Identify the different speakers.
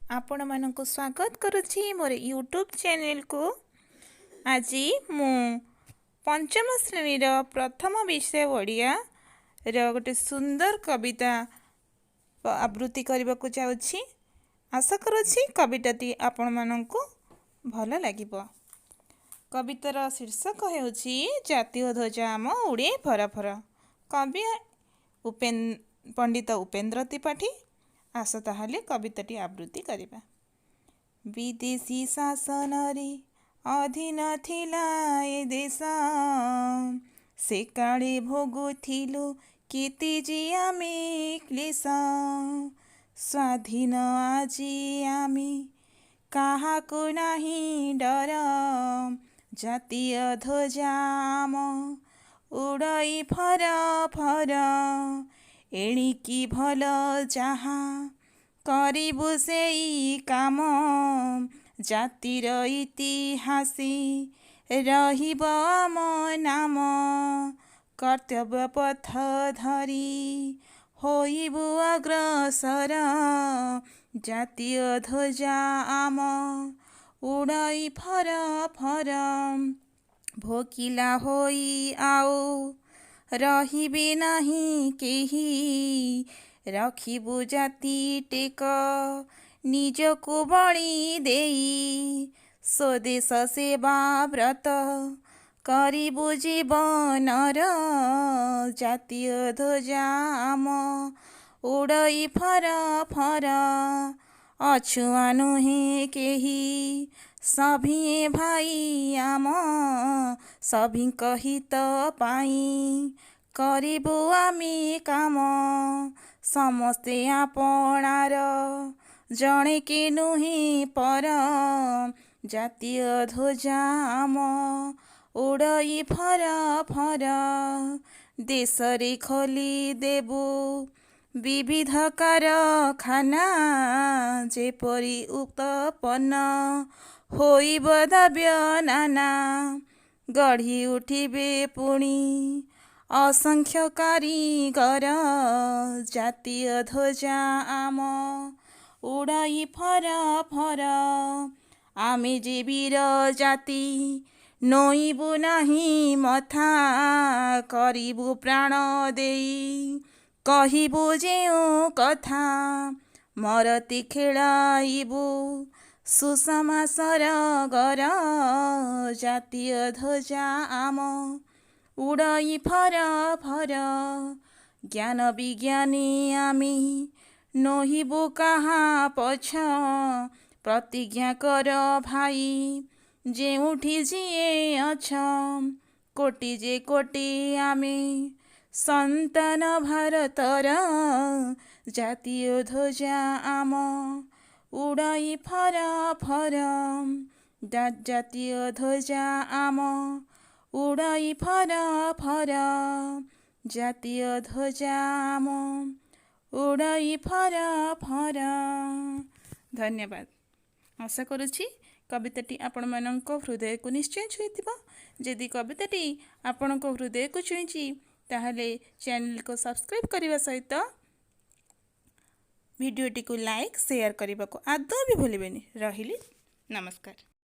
Speaker 1: ଆପଣମାନଙ୍କୁ ସ୍ୱାଗତ କରୁଛି ମୋର ୟୁଟ୍ୟୁବ୍ ଚ୍ୟାନେଲକୁ। ଆଜି ମୁଁ ପଞ୍ଚମ ଶ୍ରେଣୀର ପ୍ରଥମ ବିଷୟ ଓଡ଼ିଆର ଗୋଟେ ସୁନ୍ଦର କବିତା ଆବୃତ୍ତି କରିବାକୁ ଯାଉଛି। ଆଶା କରୁଛି କବିତାଟି ଆପଣମାନଙ୍କୁ ଭଲ ଲାଗିବ। କବିତାର ଶୀର୍ଷକ ହେଉଛି "ଜାତୀୟ ଧ୍ୱଜା ଆମ ଉଡ଼େ ଫର ଫର"। କବି ପଣ୍ଡିତ ଉପେନ୍ଦ୍ର ତ୍ରିପାଠୀ। ଆସ ତାହେଲେ କବିତାଟି ଆବୃତ୍ତି କରିବା। ବିଦେଶୀ ଶାସନରେ ଅଧୀନ ଥିଲା ଏ ଦେଶ, ସେ କାଳେ ଭୋଗୁଥିଲୁ କେତେ ଯେ ଆମେ କ୍ଲେଶ। ସ୍ୱାଧୀନ ଆଜି ଆମେ, କାହାକୁ ନାହିଁ ଡର, ଜାତୀୟ ଧ୍ୱଜା ଆମ ଉଡ଼ଇ ଫର ଫର। ଏଣିକି ଭଲ ଯାହା କରିବୁ ସେଇ କାମ, ଜାତିର ଇତିହାସେ ରହିବ ଆମ ନାମ। କର୍ତ୍ତବ୍ୟ ପଥ ଧରି ହୋଇବୁ ଅଗ୍ରସର, ଜାତୀୟ ଧ୍ୱଜା ଆମ ଉଡ଼ଇ ଫର ଫର। ଭୋକିଲା ହୋଇ ଆଉ ରହିବେ ନାହିଁ କେହି, ରଖିବୁ ଜାତି ଟେକ ନିଜକୁ ବଳି ଦେଇ। ସ୍ୱଦେଶ ସେବା ବ୍ରତ କରିବୁ ଜୀବନର, ଜାତୀୟ ଧ୍ୱଜା ଆମ ଉଡ଼ଇ ଫର ଫର। ଅଛୁଆଁ ନୁହେଁ କେହି, ସଭିଏଁ ଭାଇ ଆମ, ସଭିଙ୍କ ହିତ ପାଇଁ କରିବୁ ଆମେ କାମ। ସମସ୍ତେ ଆପଣାର, ଜଣେ କି ନୁହେଁ ପର, ଜାତୀୟ ଧ୍ୱଜା ଆମ ଉଡ଼ଇ ଫର ଫର। ଦେଶରେ ଖୋଲି ଦେବୁ ବିବିଧ କାରଖାନା, ଯେପରି ଉତ୍ପନ୍ନ ହୋଇବ ଦ୍ରବ୍ୟ ନାନା। ଗଢ଼ି ଉଠିବେ ପୁଣି ଅସଂଖ୍ୟ କାରିଗର, ଜାତୀୟ ଧ୍ୱଜା ଆମ ଉଡ଼ଇ ଫର ଫର। ଆମେ ଯେ ବୀର ଜାତି, ନଇଁବୁ ନାହିଁ ମଥା, କରିବୁ ପ୍ରାଣ ଦେଇ କହିବୁ ଯେଉଁ କଥା। ମରତି ଖେଳାଇବୁ ସୁଷମା ସରଗର, ଜାତୀୟ ଧ୍ୱଜା ଆମ ଉଡ଼ଇ ଫର ଫର। ଜ୍ଞାନ ବିଜ୍ଞାନୀ ଆମେ, ନୋହିବୁ କାହା ପଛ, ପ୍ରତିଜ୍ଞା କର ଭାଇ ଯେଉଁଠି ଯିଏ ଅଛ। କୋଟି ଯେ କୋଟି ଆମେ ସନ୍ତାନ ଭାରତର, ଜାତୀୟ ଧ୍ୱଜା ଆମ ଉଡ଼ଇ ଫର ଫର। ଜାତୀୟ ଧ୍ୱଜା ଆମ ଉଡ଼ଇ ଫର ଫର। ଜାତୀୟ ଧ୍ୱଜା ଆମ ଉଡ଼ଇ ଫର ଫର। ଧନ୍ୟବାଦ। ଆଶା କରୁଛି କବିତାଟି ଆପଣମାନଙ୍କ ହୃଦୟକୁ ନିଶ୍ଚୟ ଛୁଇଁଥିବ। ଯଦି କବିତାଟି ଆପଣଙ୍କ ହୃଦୟକୁ ଛୁଇଁଛି, ତାହେଲେ ଚ୍ୟାନେଲକୁ ସବସ୍କ୍ରାଇବ୍ କରିବା ସହିତ ଭିଡ଼ିଓଟିକୁ ଲାଇକ୍, ସେୟାର କରିବାକୁ ଆଦୌ ବି ଭୁଲିବେନି। ରହିଲି, ନମସ୍କାର।